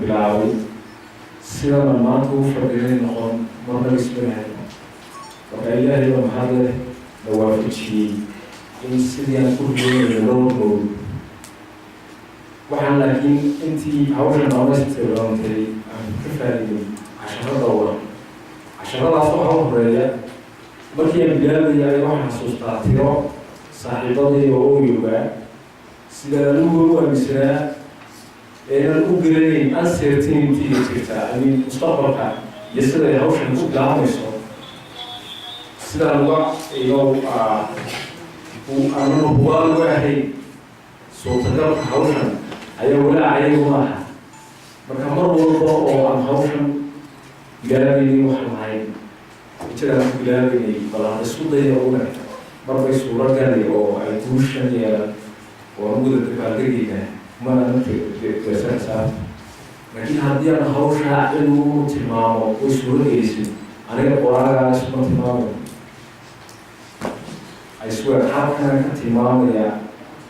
Bilaabay sidana maanta u fadhiinay noqon marnaba ismalahay. Marka Ilaahay baa mahad leh na waafajiyey in sidii aan ku riyoonayo loo roogo. Waxaan laakiin intii hawshan dhamaystirantay aan ka faa'iiday casharo dhowra. Casharadaas waxaa u horeeya, markii aan bilaabayay ayaa waxaan xasuustaa tiro saaxiibadii oo oyogaa sidaan anigu u aaminsanaa eenan u garanayn uncertainty-ga jirta, I mean, mustaqbalka iyo sida ay hawshan ku bilaabayso, sidaan uga iyo aanan hubaal uga ahayn suurtagalka hawshan ayaa walaac ayagu maaha. Marka mar walba oo aan hawshan bilaabaynay, waxaan lahayn rajadaan ku bilaabaynay bal aan isku daya una marbay suuro gali oo ay guushan yeelan oo aan wada dabaaldegaynaa mana xisaabta. Laakiin haddii aan hawshaa cid ugu tilmaamo way suuro gelisay, aniga qoraagaa isuma tilmaamayo. I swear, halkanaan ka tilmaamayaa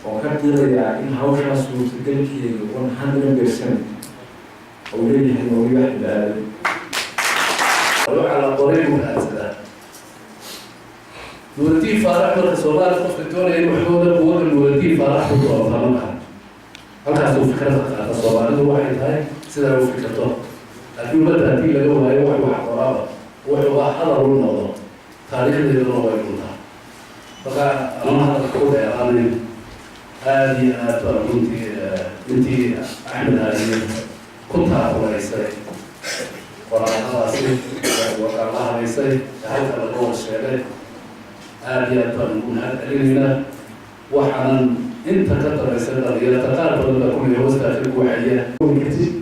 oo ka qirayaa in hawshaa suurtagalkeeda 100% uu leeyahay Mawliid Axmed Aadan. Waxaa la qoray buu raadsadaa Nuuradiin Faarax. Marka Soomaaliya qofka doonaya in waxooda buuga Nuuradiin Faarax ku doontaa, marka halkaasuu fikrad ka qaata. Soomaalidu waxay tahay sidaa u fikirto, laakiin ummadda haddii laga waayo wax qoraaba, wuxuu hadal u noqdo, taariikhdeeduna way dhuntaa. Marka ama hadalka ku dheeraanayn, aada iyo aad baan runtii intii Axmed Haariye ku taakulaysay qoraaladaasi waqaan la hadaysay ee halka laga wada sheegay, aada iyo aad baan ugu mahad celinaynaa. Waxaanan inta ka dambaysa dhalinyarta qaar badan baa kulliy hoostaa ka guuxaya. Kartid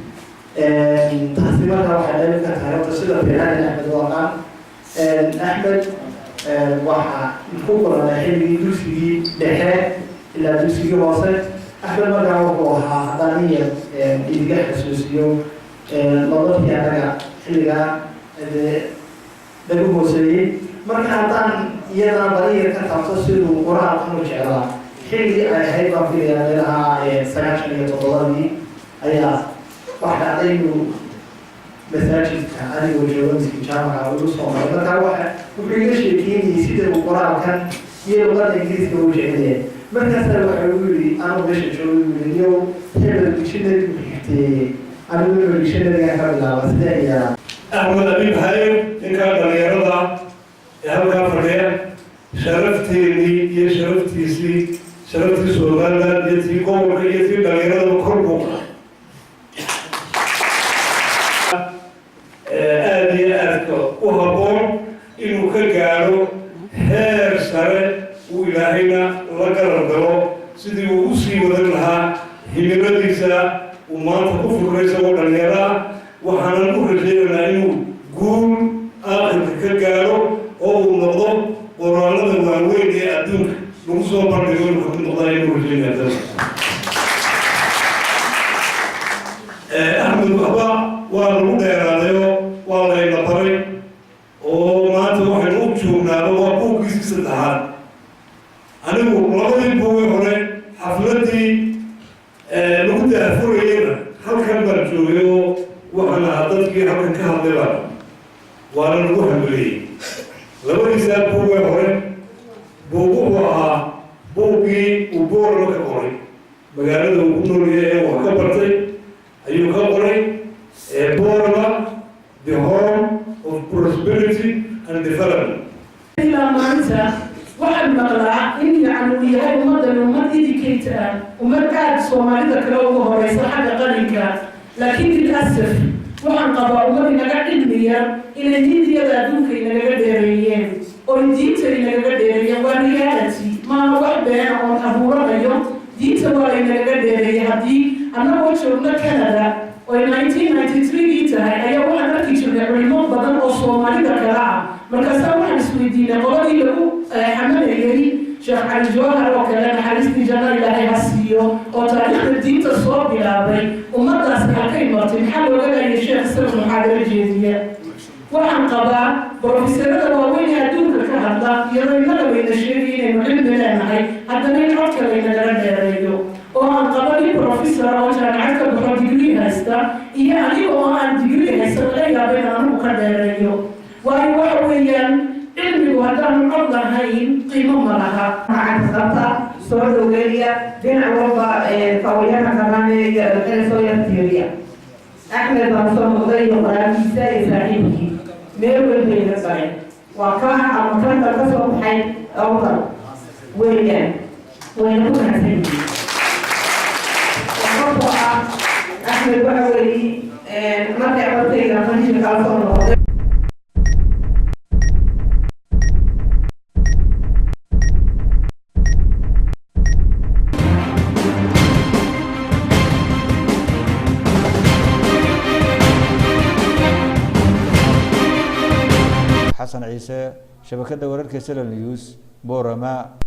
taasi. Markaa waxay qayb ka tahay horta sida fiican in Axmed u aqaan. Axmed waxaa ku kulanay xilligii dugsigii dhexe ilaa dugsigii hoose. Axmed markaa wuxuu ahaa, haddaan in yar idiga xasuusiyo, labadii anaga xilligaa dee lagu hooseeyey. Marka haddaan iyadana bali yar ka taabto siduu qoraalkan u jeclaa, xilligii ay ahayd baan filayaa meelaha 97-dii ayaa wax dhacday inuu masaajidka anigoo jooga miski jaamaca ugu soo maray. Markaa waxa wuxuu iga sheekeynayay sida uu qoraalkan iyo luqada Ingiriiska u jecelyahay. Markaasaa waxa uu yidhi, anuu meesha jooga, uu yidhi, "Niyow, hebel dictionary buu xigteeyey, anigu inuu dictionarygan ka bilaaba, sidee yeelaa?" Axmed Abiib Hayr, ninkaa dhalinyarada ee halkaa fadhiya, sharafteenii iyo sharaftiisii, sharaftii Somaliland iyo tii gobolka iyo tii dhalinyarada kor buu qaaday. Aada iyo aadka u habboon inuu ka gaadho heer sare, uu Ilaahayna la garab galo sidii uu u sii wadan lahaa himiladiisa uu maanta ku fikray isagoo dhalinyaro ah. Waxaanan u rajaynaynaa inuu guul aakhirka ka gaadho oo uu noqdo qoraalada waaweyn ee adduunka lagu soo bandhigo inuu kamid noqdaa inuu rajaynaya dalka. Axmed waxba waa lagu dheeraadayoo waa layna baray, oo maanta waxaynu u joognaaba waa buuggiisii saddexaad. Anigu labadii buugii hore xafladdii lagu daahfurayeyna halkan baan joogay, oo waxaan ahaa dadkii halkan ka hadlay baan, waana lagu hambaliyey. Labadiisaa buugee hore, buug wuxuu ahaa buuggii uu Boorama ka qoray, magaalada uu ku noolyahay ee wax ka bartay ayuu ka qoray, Boorama, the Home of Prosperity and Development. Ilaa maanta waxaan maqlaa in yacni uu yahay ummaddan ummad educated ah, ummad aad Soomaalida kale uga horeysa xagga qalinka. Laakiin للأسف waxaan qabaa ummad inaga cilmi yar inay diintiyada adduunka inagaga dheereeyeen oo diinta inagaga dheereeyeen. Waa reality, maaha wax beena oon abuuranayo. Diinta waa laynagaga dheereeyey. Haddii annagoo joogno Canada oy 1993 tahay ayaa waxaan arki jirnay culimo badan oo Soomaalida kale ah. Markaasaa waxaan isweydiinay qoladii lagu xamalayay, Sheekh Cali Jawhar oo kale, naxariistii janno Ilaahay ha siiyo, oo taariikhda diinta soo bilaabay, ummadaasi halkay martay? Maxaa looga leeyay sheekh isaga muxaadaro jeediya? Waxaan qabaa brofesorada waaweyn ee adduunka ka hadla, iyadoo innaga layna sheegay inaynu cilmi leenahay, haddana in codka laynagala dheereeyo. Oo Oo aan qabo nin professor oo jaamacad ka baxo, degree haysta, iyo aniga oo aan degree haysan, laga yaabo in anigu ka dheereeyo, waayo waxa weeyaan cilmigu haddaanu cod lahayn qiimo ma laha. Gacanta qabta, soo dhaweeya dhinac walba, fawayaha qaraaneeya soo yartiiriya. Axmed baan soo noqday iyo qoraalkiisa iyo saaxiibkii meel walbayna galeen. Waa kaaha ama kanka ka soo baxay Awdal weeyaan, wayna ku mahadsan yihiin, sababtoo ah Axmed waxa weeye markay codkayga fanisha kala soo noqday. Xasan Ciise, shabakadda wararka Salal News, Boorama.